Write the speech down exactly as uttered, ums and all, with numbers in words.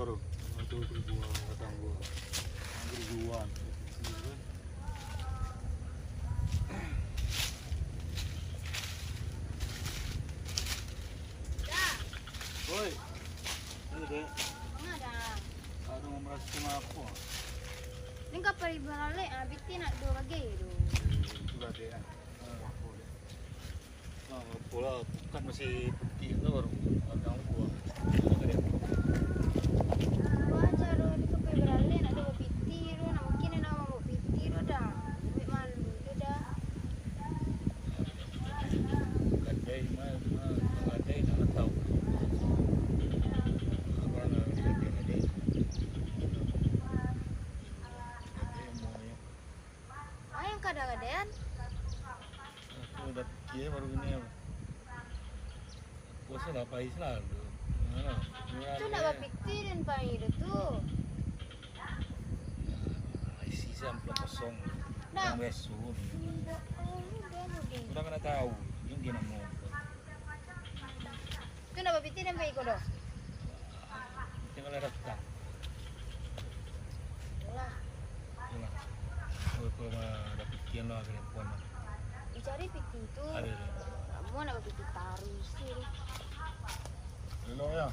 Itu, itu buah batang buah. Anggur juan. Oi. Ini, Dek. Manga, Da? Ado mamarasi apo? Ni ka pai baralek, ah, pitih ndak ado bagai tu. Itulah, Dek, ah. Ah, apo, Dek? Ah, apolah, bukan masih pitih tu, baru batang buah. Apa dia? Wah, caro ni ka pai baralek, ndak ado bapitih tu, ndak mungkin ndak mambaok pitih tu, Da. Ambiak malu tu, Da. Gadai mah, mah, gadai nak tahu. Apa nak gadai, gadai? Gadai mau yang Ah, yang kada-kadaan. Aku udah pikia baru ini, apa? Puasa lah, pai selalu. Mana? Tu nak bapitih dan pai dah tu. Nah, isi sih amplop kosong. Nah. Yang biasa. Udah, udah, udah. Udah kena tahu. Ini dia nak mau. Tu nak bapitih dan pai ko doh. Tinggal ada petang. Alah. Alah. Oh, kalau mah ada pitih lah, ada puan lah. Dicari pitih tu. Ada, ada. Kamu nak bapitih taruih sih. Elok ya.